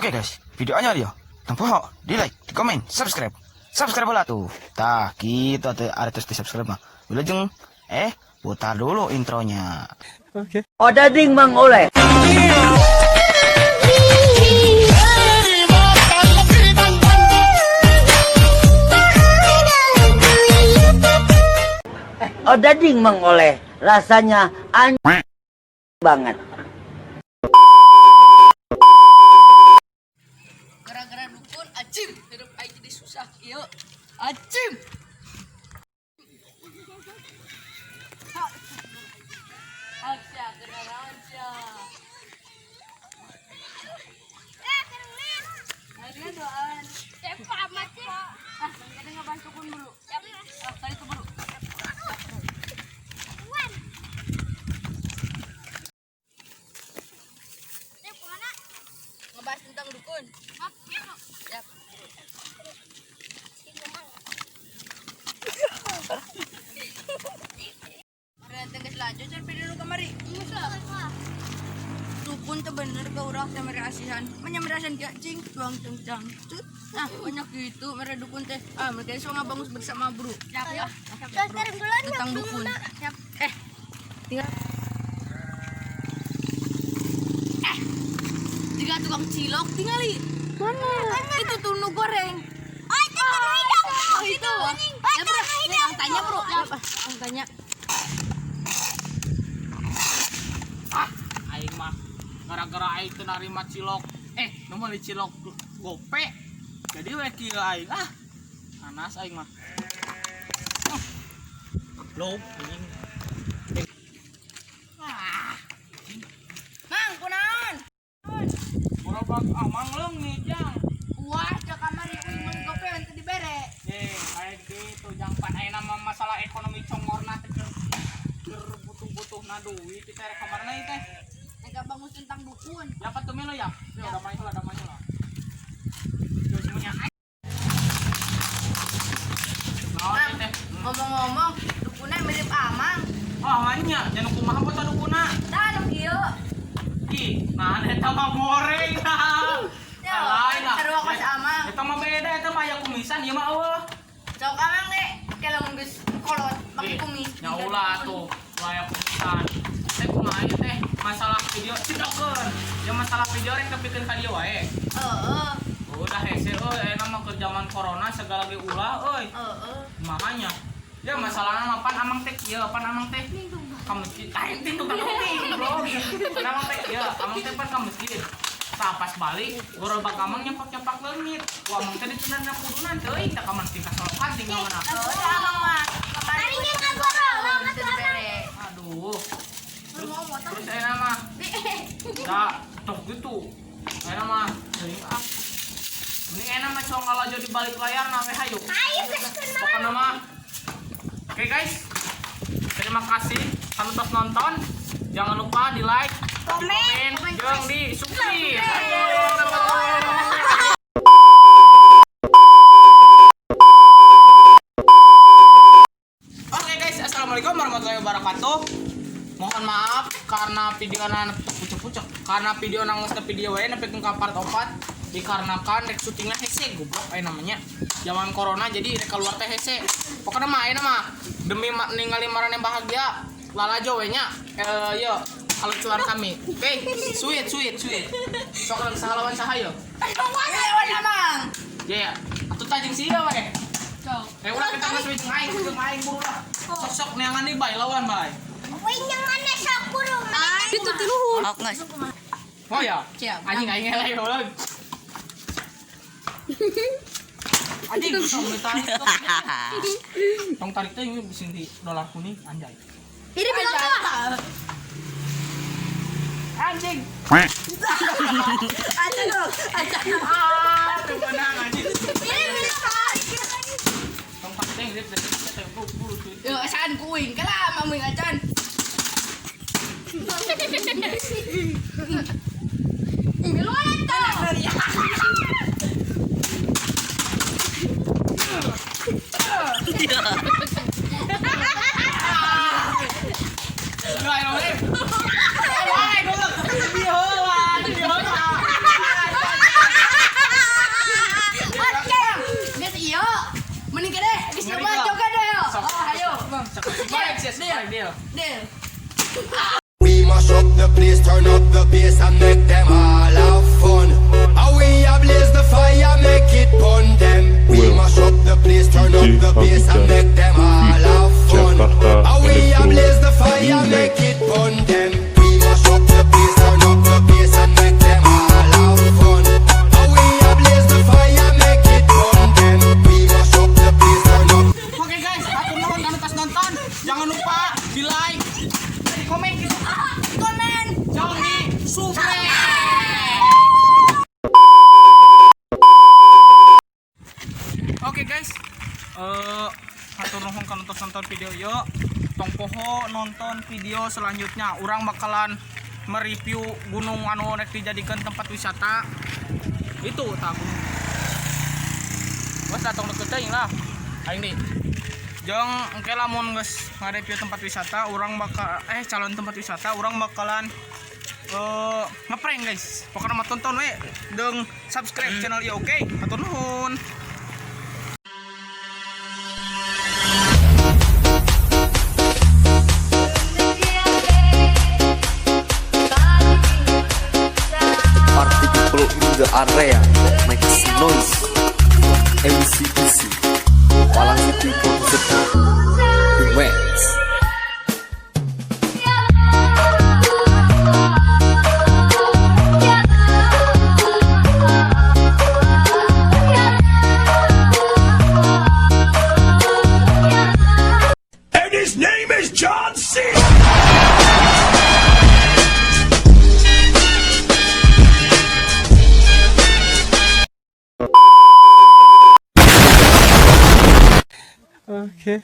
Oke guys, videonya dia. Tempo di like, di komen, subscribe. Subscribe lah tuh. Tah, gitu atuh ada terus di subscribe mah. Wilujeng, putar dulu intronya. Odading Mang Oleh. Odading Mang Oleh rasanya an banget. Gara-gara dukun acim hidup aing jadi susah kieu. Acim. Asia, gara-gara Asia. Akhirnya doan. Cepat amat sih. Ah, kita nggak bantu dukun dulu. Ah, tadi itu buru. Wan. Ini kemana? Ngebahas tentang dukun. Siap. Mari tengah selanjutnya cari dulu kemari. Dukun tuh bener ke urang teh mere asihan. Manya mere asihan gak cing tuang cengcang. Cut. Nah, banyak gitu mere dukun teh. Ah, mereka so ngabangus bersama bro. Siap ya. Sekarang duluan ya, Tentang dukun. Siap. Eh, tinggal. Eh, tiga tukang cilok tinggali. Mana? Itu tuh nu goreng. Oh, itu tunu hidung. Oh, itu. Ya, bro. Yang tanya, bro. Ya, apa? Yang tanya. Ah, aing mah gara-gara aing teu narima cilok, nu meuli cilok gope jadi we kieu aing, ah, panas aing mah. Goblok anjing. Mang, kunaon? Gerobak amang leungit, jang. Wah, cek kamari euy mang gope teu dibere. Eh, kayak gitu jang, pan ayeuna mah masalah ekonomi congorna teh keur butuh-butuhna duit teh rek kamarana ieu teh. Nggak bangun tentang dukun. Ya apa tuh melo ya? Ya damai heula, damai heula. Yo semuanya. Naon ieu teh? Ngomong-ngomong, dukunnya mirip Amang. Oh, nya, jangan kumaha foto dukuna. Tah nu kieu. Ki, nah eta mah goreng. Ya, Lain lah. sarua kos Amang. Eta mah beda, eta mah aya kumisan, ieu mah eueuh. Sok Amang deh, kalau mun geus kolot make kumis. Nya ulah tuh, ulah aya kumisan. Teh kumaha ieu teh? Masalah video cidokeun. Ya masalah video rek tepikeun ka dieu wae. Heeh, Udah hese euy, ayeuna mah keur zaman corona segala ge ulah euy. heeh. Makanya. Ya masalahna mah pan amang teh kieu, pan amang teh ka masjid. Aing teh tukang kuping, bro. Pan amang teh kieu, amang teh pan ka masjid. Tah pas balik, gerobak amang nyepak-nyepak leungit. Ku amang teh ditundana kudunan teuing tah ka mana tingkah solokan tinggal mana. Oh, ya Amang mah. Kamari Tarinya ngagorolong teu atuh Amang. dibere. Aduh. Terus terus ayeuna mah da tok gitu. Ayeuna mah teuing ah. Mending ayeuna mah cong ngalajo di balik layar na we hayu. Ayo geus Pokoknya mah. Oke guys, terima kasih kalian telah nonton. Jangan lupa di like, di komen, jeung di subscribe. Oke guys, assalamualaikum warahmatullahi wabarakatuh. Mohon maaf karena video pucuk-pucuk. Karena video nangis tapi video wae nepi ka part 4 dikarenakan rek syutingnya hese goblok aya namanya. Zaman corona jadi rek keluar teh hese. Pokoknya mah ayeuna mah demi ningali marane bahagia lalajo we nya. Eh yo kalucuan kami. Oke, sweet sweet sweet. Sok lawan saha lawan saha yo. Lawan Amang. Ya ya. Atuh tajeng sia we. Sok. Eh ulah kita geus we jeung aing buru lah. Sok-sok neangan deui bae lawan bae. Wih, yang mana sok burung? Itu ti luhur. Oh, geus. Oh ya. Siap. Anjing aing eleh ulah. Anjing tong ditarik tuh. Tong tarik teh ini bisa di dolar kuning anjay. Ini bilang apa? Anjing. Aja dong, aja. Ah, teu meunang anjing. Ini bilang Tong tarik teh grip dari teh buru buru tuh. Yo, asaan kuing. Kala Amang mung acan. Keluar tuh. Lu ayo we. Ayo goblok. Di heula, di heula. L. We mash up the place, turn up the bass and make them all have fun. And we ablaze the fire, make it pun them. We Well, mash up the place, turn up DJ the bass and Habitat make them all have fun. Jakarta And we Electro ablaze the fire, Remix. make it pun them. We mash up the place, turn up the bass and make them all have fun. And we ablaze the fire, make it pun them. We mash up the place, turn up. Oke guys, hatur nuhun anu tos nonton. Jangan lupa di like, di komen, Komen. jangan di subscribe. Oke guys, hatur nuhun kanu tos nonton video ieu. Tong poho nonton video selanjutnya. Urang bakalan mereview gunung anu rek dijadikan tempat wisata. Itu tah gunung. Wes datang deket teuing lah. Aing nih. Jang engke lamun geus ngareview tempat wisata, urang bakal calon tempat wisata, urang bakalan ngeprank guys. Pokoknya mah tonton we jeung subscribe channel ieu, oke? Hatur nuhun. Party people in the area make noise. MCPC Walang City Producer Remix. And his name is John C. Oke.